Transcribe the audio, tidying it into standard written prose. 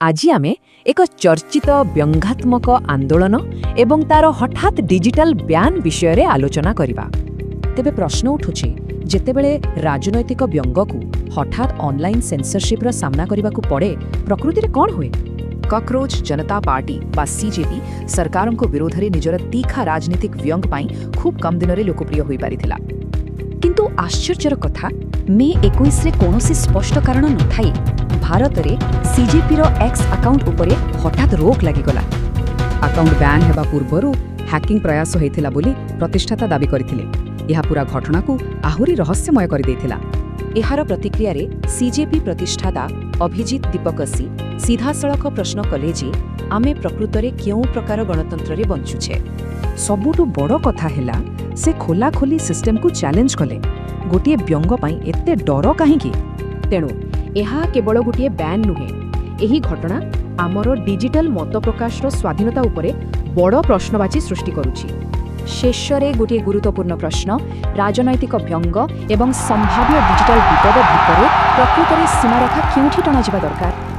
ଆଜି ଆମେ ଏକ ଚର୍ଚ୍ଚିତ ବ୍ୟଙ୍ଗାତ୍ମକ ଆନ୍ଦୋଳନ ଏବଂ ତାର ହଠାତ୍ ଡିଜିଟାଲ ବ୍ୟାନ୍ ବିଷୟରେ ଆଲୋଚନା କରିବା। ତେବେ ପ୍ରଶ୍ନ ଉଠୁଛି, ଯେତେବେଳେ ରାଜନୈତିକ ବ୍ୟଙ୍ଗକୁ ହଠାତ୍ ଅନଲାଇନ୍ ସେନ୍ସରସିପ୍ର ସାମ୍ନା କରିବାକୁ ପଡ଼େ, ପ୍ରକୃତିରେ କ'ଣ ହୁଏ? କକରୋଚ ଜନତା ପାର୍ଟି ବା ସିଜେପି ସରକାରଙ୍କ ବିରୋଧରେ ନିଜର ତୀଖା ରାଜନୀତିକ ବ୍ୟଙ୍ଗ ପାଇଁ ଖୁବ୍ କମ୍ ଦିନରେ ଲୋକପ୍ରିୟ ହୋଇପାରିଥିଲା। କିନ୍ତୁ ଆଶ୍ଚର୍ଯ୍ୟର କଥା, ମେ 21ରେ କୌଣସି ସ୍ପଷ୍ଟ କାରଣ ନଥାଇ ଭାରତରେ ସିଜେପିର ଏକ୍ସ ଆକାଉଣ୍ଟ ଉପରେ ହଠାତ୍ ରୋକ୍ ଲାଗିଗଲା। ଆକାଉଣ୍ଟ ବ୍ୟାନ୍ ହେବା ପୂର୍ବରୁ ହ୍ୟାକିଂ ପ୍ରୟାସ ହୋଇଥିଲା ବୋଲି ପ୍ରତିଷ୍ଠାତା ଦାବି କରିଥିଲେ। ଏହା ପୁରା ଘଟଣାକୁ ଆହୁରି ରହସ୍ୟମୟ କରିଦେଇଥିଲା। ଏହାର ପ୍ରତିକ୍ରିୟାରେ ସିଜେପି ପ୍ରତିଷ୍ଠାତା ଅଭିଜିତ ଦୀପକସି ସିଧାସଳଖ ପ୍ରଶ୍ନ କଲେ ଯେ ଆମେ ପ୍ରକୃତରେ କେଉଁ ପ୍ରକାର ଗଣତନ୍ତ୍ରରେ ବଞ୍ଚୁଛେ? ସବୁଠୁ ବଡ଼ କଥା ହେଲା, ସେ ଖୋଲାଖୋଲି ସିଷ୍ଟମକୁ ଚ୍ୟାଲେଞ୍ଜ କଲେ। ଗୋଟିଏ ବ୍ୟଙ୍ଗ ପାଇଁ ଏତେ ଡର କାହିଁକି? ତେଣୁ ଏହା କେବଳ ଗୋଟିଏ ବ୍ୟାନ୍ ନୁହେଁ, ଏହି ଘଟଣା ଆମର ଡିଜିଟାଲ ମତପ୍ରକାଶର ସ୍ୱାଧୀନତା ଉପରେ ବଡ଼ ପ୍ରଶ୍ନବାଚୀ ସୃଷ୍ଟି କରୁଛି। ଶେଷରେ ଗୋଟିଏ ଗୁରୁତ୍ୱପୂର୍ଣ୍ଣ ପ୍ରଶ୍ନ: ରାଜନୈତିକ ବ୍ୟଙ୍ଗ ଏବଂ ସମ୍ଭାବ୍ୟ ଡିଜିଟାଲ ବିପଦ ଭିତରେ ପ୍ରକୃତରେ ସୀମାରେଖା କେଉଁଠି ଟଣାଯିବା ଦରକାର?